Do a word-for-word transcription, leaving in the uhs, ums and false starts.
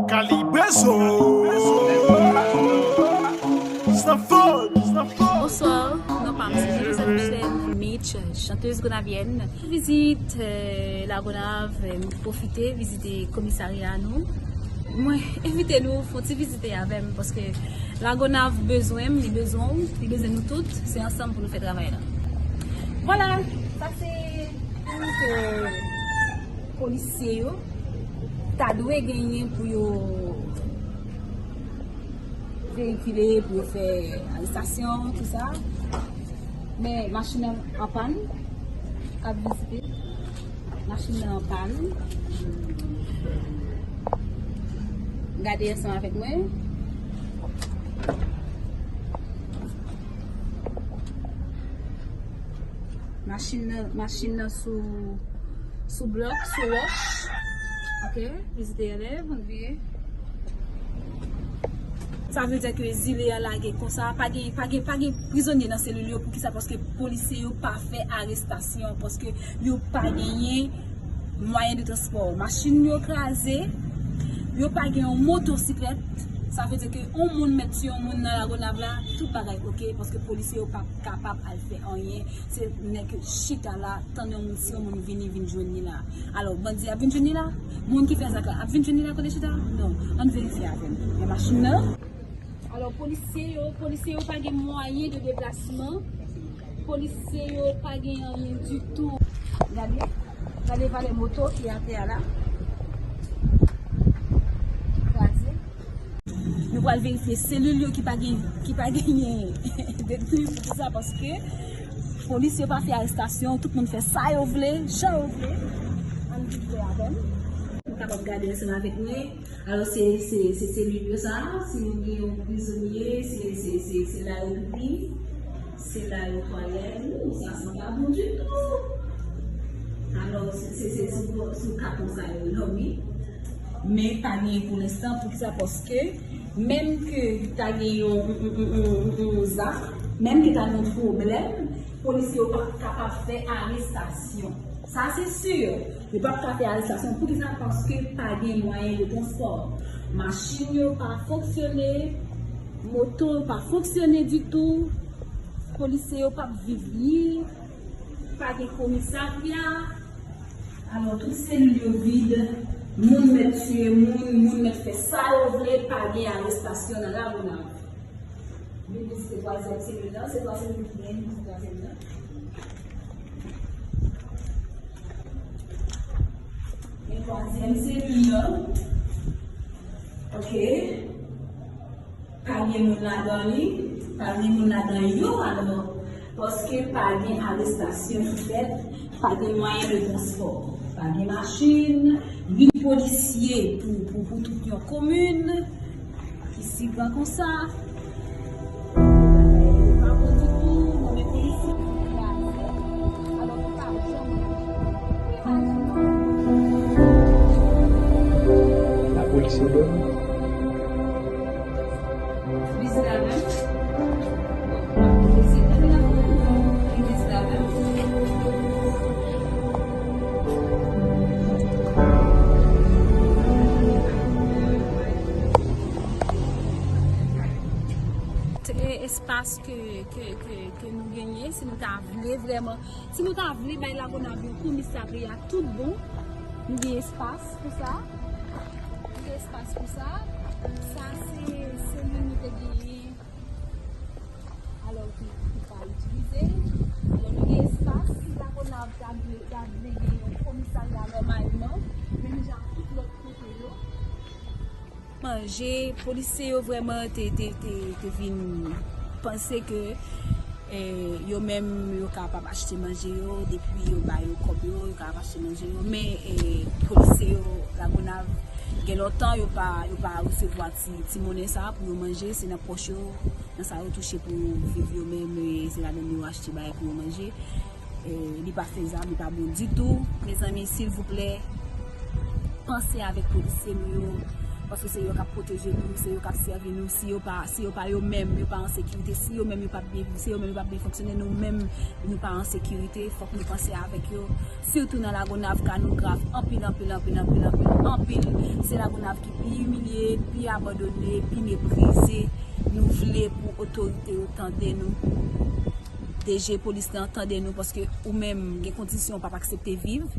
Kalibreso. Stanford. Bonswa, non pa m se Joseph Michel, Mitch, chanteuse gonavienne. Vizit eh, Lagonav, eh, m pwofite vizite komisarya nou. Mwen envite nou fè yon ti vizite avè m paske Lagonav bezwen m, li bezwen w, li bezwen nou tout. Se ansanm pou nou fè travay la. Vwala, sa se tout eh, polisye yo ta dwe genyen pou yo veyikile, pou yo fè arestasyon, tout sa. Men machin nan an pàn, k ap vizite. Machin nan an pàn. Gade ansanm avèk mwen. Machin nan, machin nan sou, sou blòk, sou wòch. Ok, vizite elèv, ann vire. Sa vle di ke zile a lage konsa, pa gen, pa gen, pa gen prizonye nan selil yo. Poukisa? Paske polisye yo pa fè arestasyon, paske yo pa genyen mwayen de transpò. Machin yo kraze, yo pa gen yon motosiklèt. Sa vle di ke yon moun mèt tiye yon moun nan Lagonav la, tout bagay ok, paske polisye yo pa kapab al fè anyen. Se nèg yo chita la, tann yon moun, si yon moun vini, vin jwenn li la. Alò, bandi ap vin jwenn li la? Moun ki fè zak la ap vin jwenn li la kote chita? Non. Ann verifye avè m. Gen machin nan. Alò, polisye yo, polisye yo pa gen mwayen de deplasman. Polisye yo pa gen anyen ditou. Gade, gade valè moto ki atè a la. Kraze. Nou pral verifye selil yo ki pa gen, ki pa genyen detni. Poukisa? Paske polis yo pa fè arestasyon, tout moun fè sa yo vle, jan yo vle. Ann vin wè avè m. Nou kapab gade ansanm avèk mwen. Alò, se, se, se selil yo sa, si nou gen yon prizonye, se, se, se, se la yo pipi, se la yo twalèt, ou sa sanble bon ditou. Alò, se, se, se, se, se, se ka konsa yo nonm, wi. Men pa gen pou lenstan, poukisa? Paske menm ke ta gen yon, yon, yon, yon, yon, yon zak, menm ke ta gen yon pwoblèm, polisye yo p ap kapab fè arestasyon. Sa se si. Yo p ap ka fè arestasyon. Poukisa? Paske pa gen mwayen de transpò. Machin yo pa fonksyone, moto yo pa fonksyone ditou, polisye yo p ap viv byen, pa gen komisarya. Alò, tout selil yo vid, moun mèt tiye moun, moun mèt fè sa yo vle, pa gen arestasyon nan Lagonav. Vin vizite twazyèm selil lan, se twa selil ki genyen, vin vizite twazyèm lan. Gen twazyèm selil lan. Ok. Pa gen moun ladan li, pa gen moun ladan yo, alò, paske pa gen arestasyon ki fèt, pa gen mwayen de transpò, pa gen machin, ni polisye pou, pou, pou tout yon komin ki si gran konsa. Bagay yo pa bon ditou, non, men polisye yo kraze. Alò, nou pa janm Lapolis yo dòmi. Vizit avè m. Vizit avè m. Te espas ke, ke, ke, ke nou genyen, si nou ta vle vrèman, si nou ta vle bay Lagonav yon komisarya tout bon, nou gen espas pou sa. Nou gen espas pou sa. Sa se, se li nou te genyen. Alò, ki, ki pa itilize. Alò, nou gen espas. Si Lagonav ta vle, ta vle gen yon komisarya nòmalman, menm jan ak tout lòt kote yo. Manje, polisye yo vrèman te, te, te, te vin panse ke eh, yo menm yo kapab achte manje yo, depi yo ba yo kòb yo, yo kapab achte manje yo. Men eh, polisye yo, Lagonav, gen lontan yo pa, yo pa resevwa ti, ti monnen sa pou yo manje, se nan pòch yo, nan sa yo touche pou yo viv yo menm, eh, se ladan yo achte bagay pou yo manje. Eh, li pa fezab, li pa bon ditou. Mezanmi, silvouplè, panse avèk polisye nou yo. Paske se yo k ap pwoteje nou, se yo k ap sèvi nou. Si yo pa, si yo pa yo menm, yo pa an sekirite. Si yo menm yo pa byen viv, si yo menm yo pa byen fonksyone, nou menm nou pa an sekirite. Fòk nou panse avèk yo. Sitou nan Lagonav, ka nou grav anpil, anpil, anpil, anpil, anpil, anpil. Se Lagonav ki pi imilye, pi abandone, pi meprize. Nou vle pou otorite yo tande nou. D G polis lan tande nou, paske ou menm gen kondisyon w p ap aksepte viv.